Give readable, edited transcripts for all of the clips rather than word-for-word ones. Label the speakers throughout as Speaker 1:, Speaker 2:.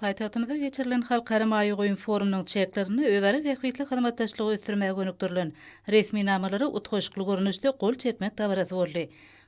Speaker 1: Paýtagtymyzda geçirilen Halkara maýa goýum forumynyň çäklerinde özara bähbitli hyzmatdaşlygy ösdürmäge gönükdirilen resminamalara utgaşykly görnüşde gol çekmek dabarasy boldy.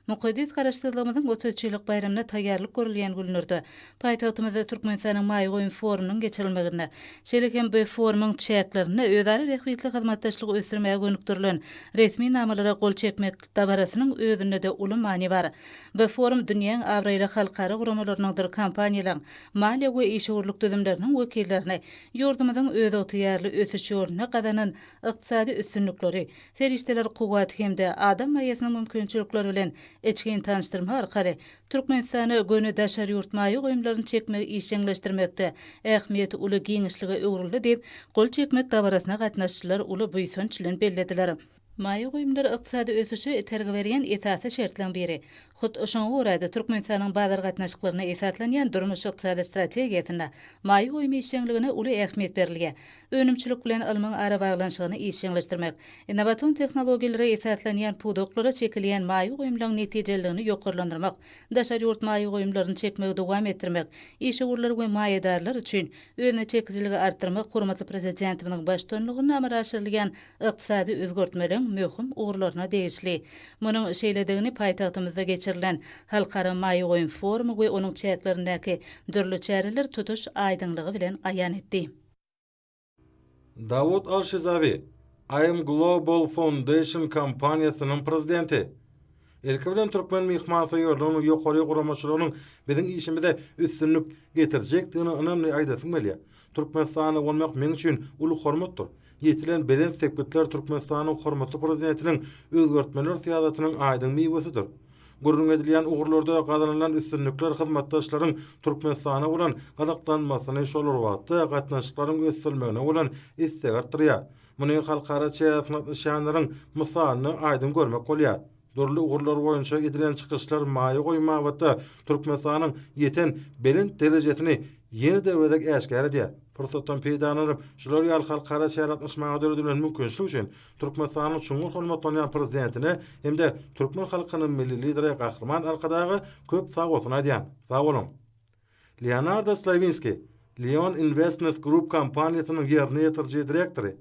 Speaker 1: Mukaddes Garaşsyzlygymyzyň 33 ýyllyk baýramyna taýýarlyk görülýän günlerde paýtagtymyzda Türkmenistanyň maýa goýum forumynyň geçirilmeginde, şeýle hem bu forumyň çäklerinde özara bähbitli hyzmatdaşlygy ösdürmäge gönükdirilen resminamalara gol çekmek dabarasynyň özünde-de uly many bar. Bu forum dünýäň abraýly halkara guramalarynyňdyr kompaniýalaryň, maliýe we işewürlik düzümleriniň wekillerini ýurdumyzyň özygtyýarly ösüş ýolunda gazanan ykdysady üstünlikleri, serişdeler kuwwaty hem-de adam maýasynyň mümkinçilikleri bilen içgin tanyşdyrmak arkaly Türkmenistana göni daşary ýurt maýa goýumlaryny çekmegi işjeňleşdirmekde ähmiýeti uly giňişlige öwrüldi diýip, gol çekmek dabarasyna gatnaşyjylar uly buýsanç bilen bellediler. Maýa goýumlar ykdysady ösüşe itergi berýän esasy şertleň biri. Hut şoňa görä-de, Türkmenistanyň bazar gatnaşyklaryna esaslanýan durmuş-ykdysady strategiýasynda maýa goýum işjeňligine uly ähmiýet berilýär. Önümçilik bilen ylmyň arabaglanyşygyny işjeňleşdirmek, innowasion tehnologiýalara esaslanýan pudaklara çekilýän maýa goýumlaryň netijeliligini ýokarlandyrmak, daşary ýurt maýa goýumlaryny çekmegi dowam etdirmek, işewürler we maýadarlar üçin özüne çekijiligi artdyrmak hormatly Prezidentimiziň baştutanlygynda amala aşyrylýan ykdysady özgertmeleriň möhüm ugurlaryna degişli. Munuň şeýledigini paýtagtymyzda geçirilen Halkara maýa goýum forumy we onuň çäklerindäki dürli çäreler tutuş aýdyňlygy bilen aýan etdi.
Speaker 2: Dawud Al-Şizawi, IM Global Foundation kompaniýasynyň prezidenti, Ilki bilen türkmen myhmansöýerliginiň ýokary guramaçylygynyň biziň işimize üstünlik getirjekdigine ynamly aýdasym gelýär. Türkmenistanda bolmak meň üçin uly hormatdyr. Ýetilen belent sepgitler Türkmenistanyň hormatly Prezidentiniň özgertmeler syýasatynyň aýdyň miwesidir. Gürrüň edilýän ugurlarda gazanylan üstünlikler hyzmatdaşlaryň Türkmenistana bolan gyzyklanmasyny, şol bir wagtda gatnaşyklaryň ösdürilmegine bolan islegi artdyrýar. Muny halkara çäresine gatnaşýanlaryň mysalynda aýdyň görmek bolýar. Dürli ugurlar boýunça edilen çykyşlar maýa goýum babatda Türkmenistanyň ýeten belent derejesini ýene-de bir gezek äşgär edýär. Pursatdan peýdalanyp, şular ýaly halkara çärä gatnaşmaga döredilen mümkinçilik üçin Türkmenistanyň çuňňur hormatlanýan Prezidentine hem-de türkmen halkynyň Milli Lideri Gahryman Arkadaga köp sagbolsun aýdýan. Sag boluň! Leonardo Slawinskiý, Leon Investments Group kompaniýasynyň ýerine ýetiriji direktory,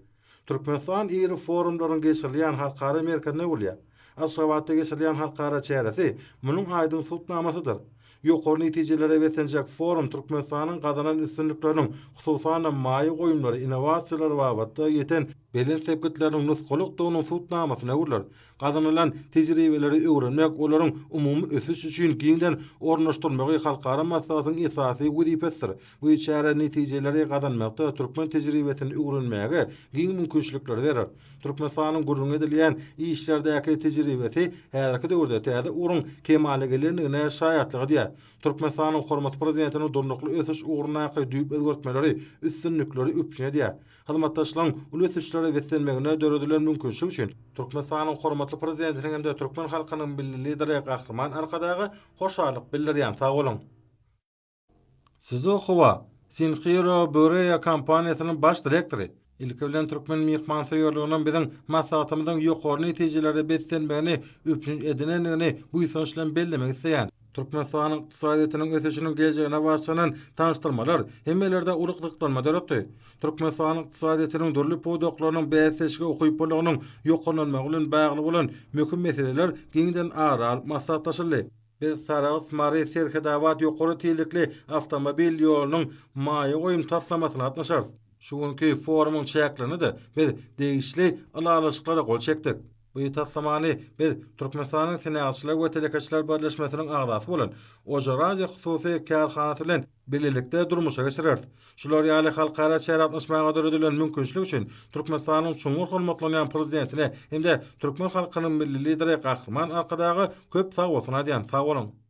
Speaker 2: Türkmenistan iri forumlaryň geçirilýän halkara merkezine öwrülýär. Aşgabatda geçirilýän halkara çäresi munuň aýdyň subutnamasydyr. Ýokary netijelere beslenjek forum Türkmenistanyň gazanan üstünlikleriniň, hususan-da, maýa goýumlary, innowasiýalar babatda ýeten belent sepgitleriniň nusgalykdygynyň subutnamasyna öwrüler. Gazanylan tejribeleri öwrenmek, olaryň umumy ösüş üçin giňden ornaşdyrylmagy halkara maslahatyň esasy wezipesidir. Bu çäre netijeleri gazanmakda türkmen tejribesini öwrenmäge giň mümkinçilikleri berer. Türkmenistanyň gürrüňi edilýän işlerdäki tejribesi häzirki döwürde täze ugruň kemala gelendigine şaýatlyk edýär. Türkmenistanyň hormatly Prezidentiniň durnukly ösüş ugrundaky düýp özgertmeleri üstünlikleri üpjün edýär. Hyzmatdaşlygyň uly ösüşlere beslenmegine döredilen mümkinçilik üçin Türkmenistanyň hormatly Prezidentiniň hem-de türkmen halkynyň Milli Lideri Gahryman Arkadaga hoşallyk bildirýän. Sag boluň! Sizuhowa, Sinhiro Bureya kompaniýasynyň baş direktory, Ilki bilen türkmen myhmansöýerliginiň biziň maslahatymyzyň ýokary netijelere beslenmegini üpjün edinendigini buýsanç bilen bellemek isleýän. Türkmenistanyň ykdysadyýetiniň ösüşiniň geljegine bagyşlanan tanyşdyrmalar hemmelerde uly gyzyklanma döretdi. Türkmenistanyň ykdysadyýetiniň dürli pudaklarynyň bäsdeşlige ukyplylygynyň ýokarlanmagy bilen bagly bolan möhüm meseleler giňden ara alyp maslahatlaşyldy. Biz Sarahs-Mary Serhetabat ýokary tizlikli awtomobil ýolunyň maýa goýum taslamasyna gatnaşarys. Şu günki forumyň çäklerinde-de biz degişli ylalaşyklara gol çekdik. Bu taslamany biz Türkmenistanyň Senagatçylar we telekeçiler birleşmesiniň agzasy bolan Ojar Aziýa hususy kärhanasy bilen bilelikde durmuşa geçireris. Şular ýaly halkara çärä gatnaşmaga döredilen mümkinçilik üçin Türkmenistanyň çuňňur hormatlanýan Prezidentine hem-de türkmen halkynyň Milli Lideri Gahryman Arkadaga köp sagbolsun aýdýan. Sag boluň!